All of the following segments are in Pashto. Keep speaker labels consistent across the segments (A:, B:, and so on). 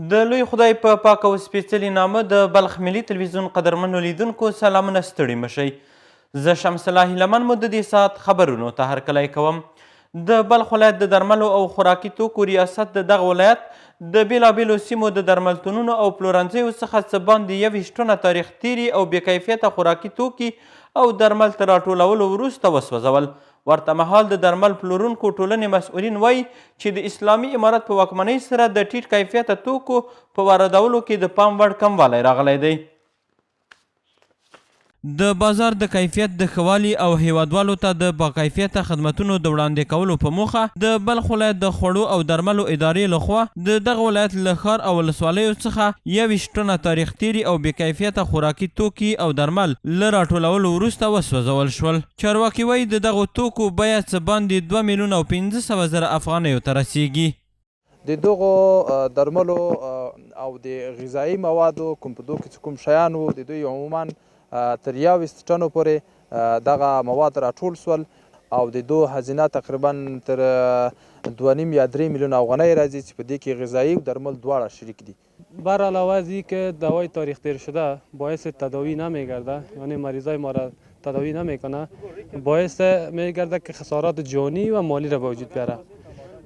A: د لوی خدای په پاک او سپېڅلي نامه د بلخ ملي تلویزیون قدرمنو لیدونکو سلامونه، ستړي مه شئ. زه شمس الله هیلمن مو د دې ساعت خبرونو ته هرکلی کوم. د بلخ ولایت د درملو او خوراکي توکو ریاست د دغه ولایت د بېلابېلو سیمو د درملتونونو او پلورنځیو څخه څه باندې 21 ټنه تاریخ تېري او بې کیفیته خوراکي توکي او درمل تر راټولولو وروسته وسوځول. ورته مهال د درمل پلورونکو ټولنې مسؤلین وايي چې د اسلامي امارت په واکمنۍ سره د ټیټ کیفیته توکو په واردولو کې د پام وړ کموالی راغلی دی. د بازار د کیفیت د ښه والي او هېوادوالو ته د باکیفیته خدمتونو د وړاندې کولو په موخه د بلخ ولایت د خوړو او درملو ادارې له خوا د دغه ولایت له ښار او ولسوالیو څخه 21 ټنه تاریخ تېري او بې کیفیته خوراکي توکي او درمل له راټولولو وروسته وسوځول شول. چارواکي وايي، د دغو توکو بیه څه باندې دوه میلیونه او 500 زره افغانیو ته رسېږي.
B: د دغو درملو او د غذایي موادو کوم په دوی کې چې کوم شیان وو، د دوی عموما تر 21 ټنو پورې دغه مواد راټول شول او د دو هزینه تقریبا تر 2.5 یا 3 میلیون افغانۍ راځي چې په دې کې غذایي او درمل دواړه شریک دي.
C: بر علاوه از که دوای تاریخ تیر شده باعث تداوی نمیگرده، یعنی مریضای ما را تداوی نمیکنه، باعث میگرده که خسارات جانی و مالی را به وجود بیاره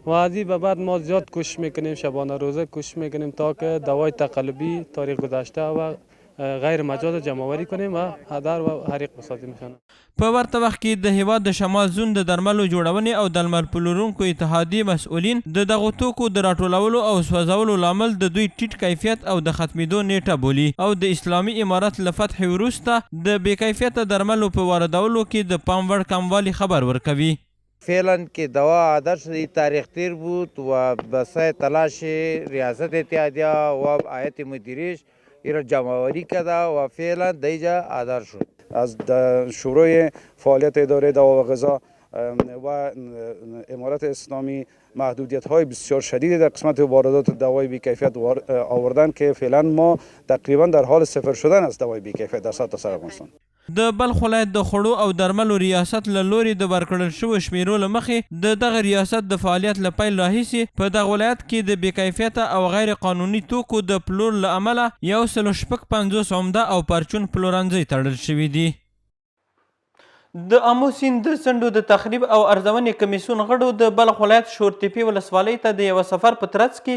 C: و از این به بعد ما زیاد کوشش میکنیم، شبانه روزه کوشش میکنیم تا که دوای تقلبی، تاریخ گذشته و غیر مجاز جمع آوری کنیم و هدر و حریق بسازیمشان.
A: په ورته وخت کې د هېواد د شمال زون د درملو جوړونې او درمل پلورونکو اتحادیې مسؤلین د دغو توکو د راټولولو او سوځولو لامل د دوی ټیټ کیفیت او د ختمېدو نېټه بولي او د اسلامي امارت له فتحې وروسته د بې کیفیته درملو په واردولو کې د پام وړ کموالي خبر ورکوي.
D: فعلا که دوا عادت شده، تاریخ تیر بود و به سعی تلاش ریاست اتحادیه و هیئت مدیریش ایرا جمع کرده و فعلا د ایجا هدر شد.
E: از شروع فعالیت اداره دوا و غذا و امارت اسلامی محدودیت های بسیار شدید در قسمت واردات دوای بیکیفیت آوردن که فعلا ما تقریبا در حال صفر شدن است دوای بیکیفیت در سرتاسر افغانستان.
A: د بلخ ولایت د خوړو او درملو ریاست له لوري د ورکړل شوو شمېرو له مخې، د دغه ریاست د فعالیت له پیل راهیسې په دغه ولایت کې د بې کیفیته او غیر قانوني توکو د پلور له امله 156 عمده او پرچون پلورنځۍ تړل شوې دي. د امو سیند د څنډو د تخریب او ارزونې کمیسیون غړو د بلخ ولایت شورتېپې ولسوالۍ ته د یوه سفر په ترڅ کې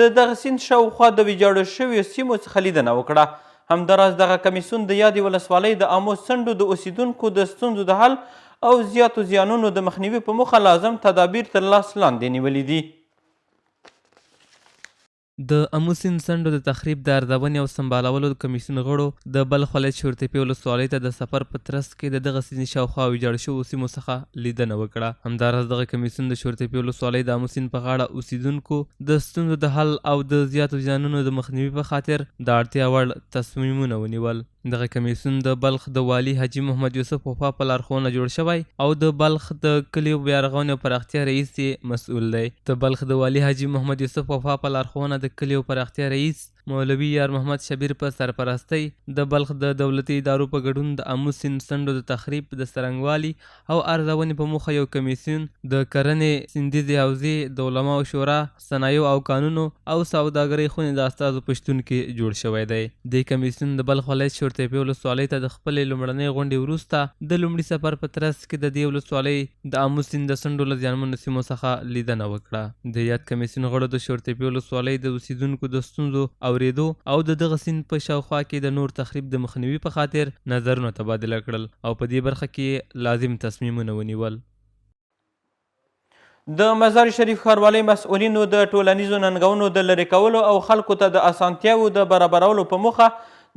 A: د دغه سیند شاوخوا د ویجاړو شویو سیمو څخه لیدنه وکړه. همداراز دغه کمیسیون د یادې ولسوالۍ د امو څنډو د اوسیدونکو د ستونزو د حل او زیاتو زیانونو د مخنیوي په موخه لازم تدابیر تر لاس لاندې نیولي دي.
F: د امو سیند څنډو د تخریب د ارزونې او سمبالولو کمیسیون غړو د بلخ ولایت شورتېپې ولسوالۍ ته د سفر په ترڅ کې د دغه سیند شاوخوا ویجاړ شوو سیمو څخه لیدنه وکړه. همداراز دغه کمیسیون د شورتېپې ولسوالۍ د امو سیند په غاړه اوسیدونکو د ستونزو د حل او د زیاتو زیانونو د مخنیوي په خاطر د اړتیا وړ تصمیمونه ونیول. دغه کمیسیون د بلخ د والي حاجي محمد یوسف وفا په لارښوونه جوړ شوی او د بلخ د کلیو بیارغونې او پراختیا رئیس یې مسؤل دی. د بلخ د والي حاجي محمد یوسف وفا په لارښوونه د کلیو پراختیا رئیس مولوي یار محمد شبیر په سرپرستۍ د بلخ د دولتي ادارو په ګډون د امو سیند څنډو د تخریب د څرنګوالي او ارزونې په موخه یو کمیسیون د کرنې، سیندیزې حوزې، د علماوو شورا، صنایعو او کانونو او سوداګرۍ خونې د استازو په شتون کې جوړ شوی دی. دې کمیسیون د بلخ ولایت شورتېپې ولسوالۍ ته د خپلې لومړنۍ غونډې وروسته د لومړي سفر په ترڅ کې د دې ولسوالۍ د امو سیند د څنډو له زیانمنو سیمو څخه لیدنه وکړه. د یاد کمیسیون غړو د شورتېپې ولسوالۍ د اوسېدونکو د ستونزو اورېدو او د دغه سیند په شاوخوا کې د نور تخریب د مخنیوي په خاطر نظرونه تبادله کړل او په دې برخه کې یې لازم تصمیمونه ونیول.
A: د مزار شریف ښاروالۍ مسؤلینو د ټولنیزو ننګونو د لرې کولو او خلکو ته د اسانتیاوو د برابرولو په موخه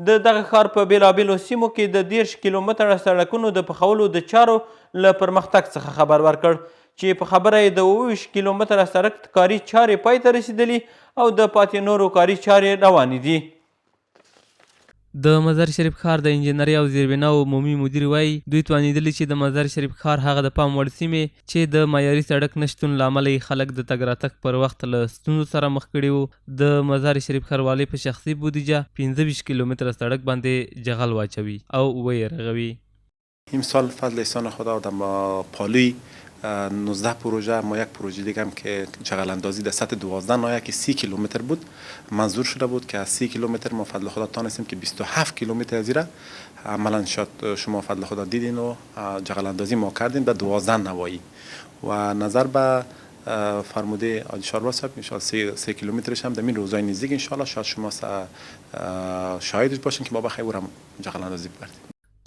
A: د دغه ښار په بېلابېلو سیمو کې د 30 کیلومتره سړکونو د پخولو د چارو له پرمختګ څخه خبر ورکړ چې په خبره یې د 27 کیلومتره سړک کاري چارې پای ته رسېدلي او د پاتې نورو کاري چارې روانې دي.
F: د مزار شریف ښار د انجنیرۍ او زیربناوو عمومي مدیر وايي، دوی توانېدلي چې د مزار شریف ښار هغه د پام وړ سیمې چې د معیاري سړک نه شتون له امله یې خلک د تګ راتګ پر وخت له ستونزو سره مخ کړي وو، د مزار شریف ښاروالۍ په شخصي بودیجه 25 کیلومتره سړک باندې جغل واچوي او ویې رغوي.
G: امسال فضل احسان خدا در پالوی 19 پروژه، ما یک پروژه دیگه هم که جغل اندازی در سطح 12 ناحیه که 30 کیلومتر بود منظور شده بود که از 30 کیلومتر ما فضل خدا تانستیم که 27 کیلومتر از را عملا شاید شما فضل خدا دیدین و جغل اندازی ما کردیم در 12 نواحی و نظر به فرموده حاجی شارباز صاحب انشاءالله 3 کیلومترش هم در این روزهای نزدیک انشاءالله شاید شما شاهدش باشین که ما بخیر او را جغل اندازی بردیم.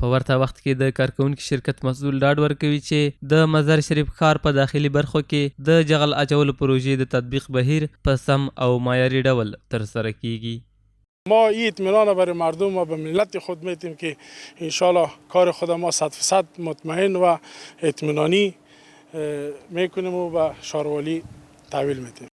F: په ورته وخت کې د کارکوونکي شرکت مسؤل ډاډ ورکوي چې د مزار شریف ښار په داخلي برخو کې د جغل اچولو پروژې د تطبیق بهیر په سم او معیاري ډول ترسره کیږي.
H: ما این اطمینان برای مردم و به ملت خود میتیم که انشالله کار خود ما 100% مطمئن و اطمینانی میکنیم و به شاروالی تحویل میتیم.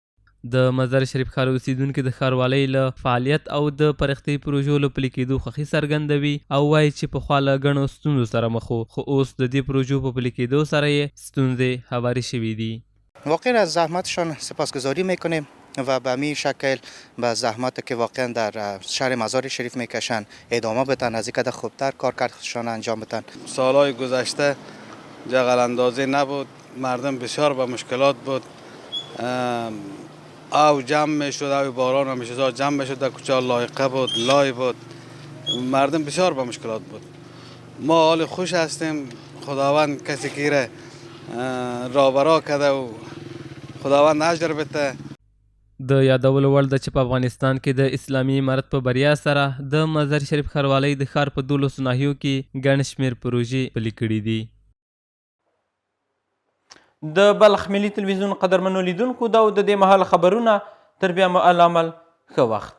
F: د مزار شریف ښار اوسېدونکي د ښاروالۍ له فعالیت او د پراختیايي پروژو له پلي کېدو خوښي څرګندوي او وايي چې پخوا له ګڼو ستونزو سره مخ وو، خو اوس د دې پروژو په پلي کېدو سره یې ستونزې هوارې شوې دي.
I: واقعا از زحمتشان سپاسگزاری میکنیم و به همین شکل به زحمت که واقعا در شهر مزار شریف میکشن ادامه بدن، از اینکه خوبتر کارکردشان انجام بدن.
J: سالهای گذشته جغل اندازی نبود، مردم بسیار به مشکلات بود، او جمع میشد، او باران و میشد جمع میشد، در کوچه لایقه بود، لای بود، مردم بسیار به مشکلات بود. ما حال خوش هستیم، خداوند کسی که را برا کرده و خداوند اجر بده.
F: د یادولو وړ ده چې په افغانستان کې د اسلامي امارت په بریا سره د مزار شریف ښاروالۍ د ښار په 12 ناحیو کې ګڼ شمېر پروژې پلي کړې دي.
A: د بلخ ملي تلویزیون قدرمنو لیدونکو، دا و د دې مهال خبرونه. تر بیا مو الله مل، ښه وخت.